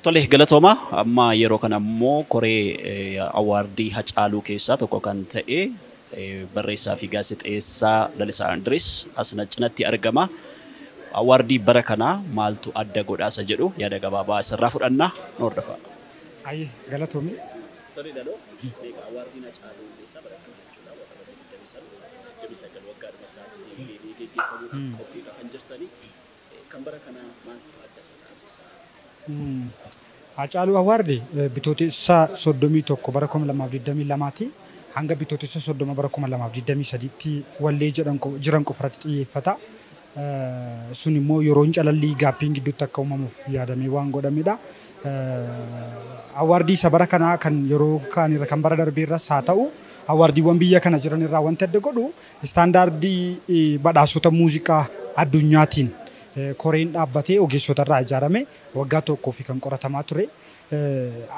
Tole, galatooma. Amma yeroo kana immoo koree award Hacaaluu keessaa tokko kan ta'e barreessaa fi gaazexeessaa Lalisaa Andiriis as na cinatti argama. Award bara kanaa maaltu adda godhaasa jedhu yaada gabaabaa isarraa fudhanna, nu hordofaa. Ayyee, galatoomi. Tole Laloo, egaa awardiin Hacaaluu Hundeessaa bara kana jechuudha. Waxabajjii 29 waggaadhuma isaatti deebi'ee geggeeffamuudhaaf qophiidha kan jirtanii. Kan bara kanaa maaltu adda isa taasisa? Hacaaluu Award Bitootessa 31 bara 2022ti hanga Bitootessa 30 bara 2023tti wallee jedhan jiran qofa irratti xiyyeeffata. Sun immoo yeroon calallii gapiin gidduutti akka uumamuuf yaadamee waan godhamedha. Award isa bara kanaa kan yeroo kaan irra, kan bara darbee irras haa ta'u, awardiiwwan biyya kana jiran irraa wanti adda godhu standard badhaasota muuziqaa addunyaatiin koreen dhaabbatee ogeessota irraa ijaarame waggaa tokkoo fi kan qoratamaa ture.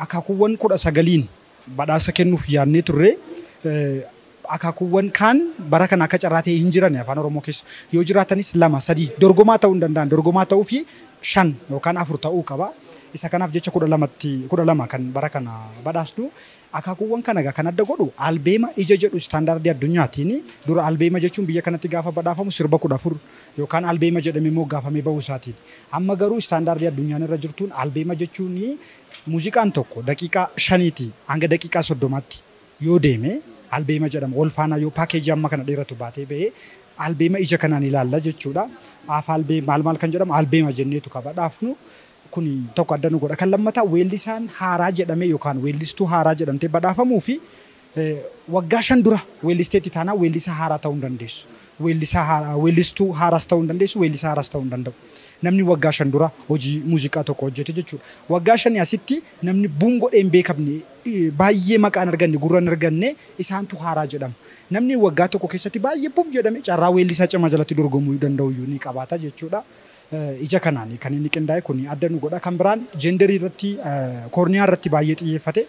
Akaakuuwwan 19n badhaasa kennuuf yaadnee turre. Akaakuuwwan kaan bara kana akka carraa ta'e hin jiran. Afaan Oromoo keessa yoo jiraatanis lama sadii dorgomaa ta'uu hin danda'an. Dorgomaa ta'uu fi shan yookaan afur ta'uu qaba. Isa kanaaf jecha 12tti, 12 kan bara kana badhaasnu. Akaakuuwwan kana egaa kan adda godhu albeema ija jedhu standard addunyaatiin. Dura albeema jechuun biyya kanatti gaafa badhaafamu sirba 14 yookaan albeema jedhamee immoo gaafamee bahuu isaatiin. Amma garuu standard addunyaan irra jirtuun albeema jechuun muuziqaan tokko daqiiqaa 5tii hanga daqiiqaa 30tti yoo deeme albeema jedhama. Wal faana yoo package amma kana dheeratu baatee bahee albeema ija kanaan ilaalla jechuudha. Af albee maal maal kan jedhamu albeema jenneetu ka badhaafnu. Kun tokko adda nu godha. Kan lammataa, weellisaan haaraa jedhamee yookaan weellistuu haaraa jedhamtee badhaafamuu fi waggaa 5 dura weellisteetti taanaan weellisaa haaraa ta'uu hin dandeessu. Weellisaa haaraa, weellistuu haaraas ta'uu hin dandeessu, weellisaa haaraas ta'uu hin danda'u. Namni waggaa 5 dura hojii muuziqaa tokko hojjete jechuudha. Waggaa 5 asitti namni buun godhee hin beekamne, baay'ee maqaan arganne, gurra hin arganne, isaantu haaraa jedhama. Namni waggaa tokko keessatti baay'ee buum jedhame carraa weellisaa cimaa jalatti dorgomuu danda'u iyyuu ni qabaata jechuudha. Ija kanaan kan inni qindaa'e kun adda nu godha. Kan biraan gender irratti, koorniyaa irratti baay'ee xiyyeeffate.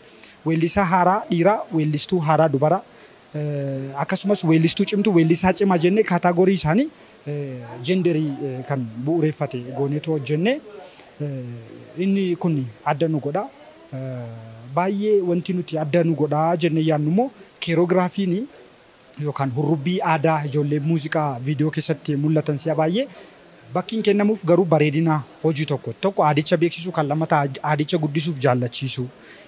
Weellisaa haaraa dhiiraa, weellistuu haaraa dubaraa, akkasumas weellistuu cimtuu, weellisaa cimaa jennee category isaanii gender kan bu'uureffate gooneetu hojjenne. Inni kun adda nu godha. Baay'ee wanti nuti adda nu godha jennee yaadnu immoo choreographyn yookaan hurrubbii aadaa ijoollee muuziqaa viidiyoo keessatti mul'atan si'a baay'ee bakki hin kennamuuf, garuu bareedina hojii tokko tokko aadicha beeksisuu, kan lammataa aadicha guddisuuf jaallachiisu.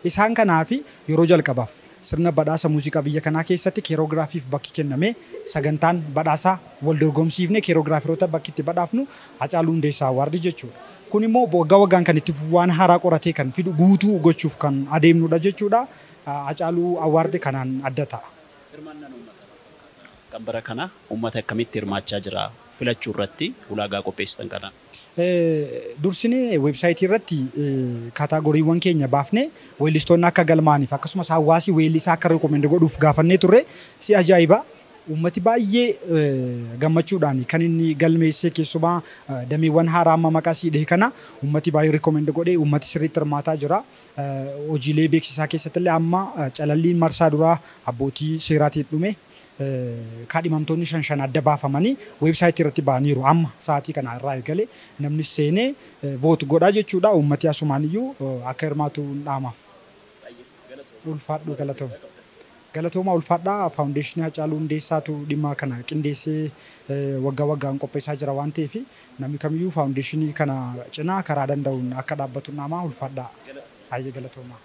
Isaan kanaaf yeroo jalqabaaf sirna badhaasa muuziqaa biyya kanaa keessatti choreographyf bakki kenname, sagantaan badhaasaa wal dorgomsiifne choreographeroota bakki itti badhaafnu Hacaaluu Hundeessaa Award jechuudha. Kun immoo waggaa waggaan kan itti fufu, waan haaraa qoratee kan fidu guutuu gochuuf kan adeemnudha jechuudha. Hacaaluu Award kanaan adda ta'a. Hirmaannaan uummataa maal fakkaata? Kan bara kana uummata akkamitti hirmaachaa jira filachuu irratti ulaagaa qopheessitan kanaan? Dursinee website irratti categorywwan keenya baafnee weellistoonni akka galmaaniif, akkasumas hawaasi weellisaa akka recommend godhuuf gaafannee turre. Si ajaa'iba! Uummati baay'ee gammachuudhaan kan inni galmeessee. Keessumaa dameewwan haaraa amma maqaa siidhee kana uummati baay'ee recommend godhee, uummati sirriitti hirmaataa jira. Hojiilee beeksisaa keessatti illee amma calalliin marsaa duraa abbootii seeraatiin dhume, kaadhimamtoonni shan shan adda baafamanii website irratti ba'aniiru. Amma sa'aatii kana irraa eegale namni seenee vote godhaa jechuudha. Uummati asumaan iyyuu akka hirmaatu dhaamaaf. Ulfaadhu, galatooma. Galatooma, ulfaadhaa. Foundation Hacaaluu Hundeessaatu dhimma kana qindeessee waggaa waggaan qopheessaa jira waan ta'eef, namni kamiyyuu foundation kana cinaa karaa danda'uun akka dhaabbatu dhaamaa. Ulfaadhaa. Baay'ee galatooma.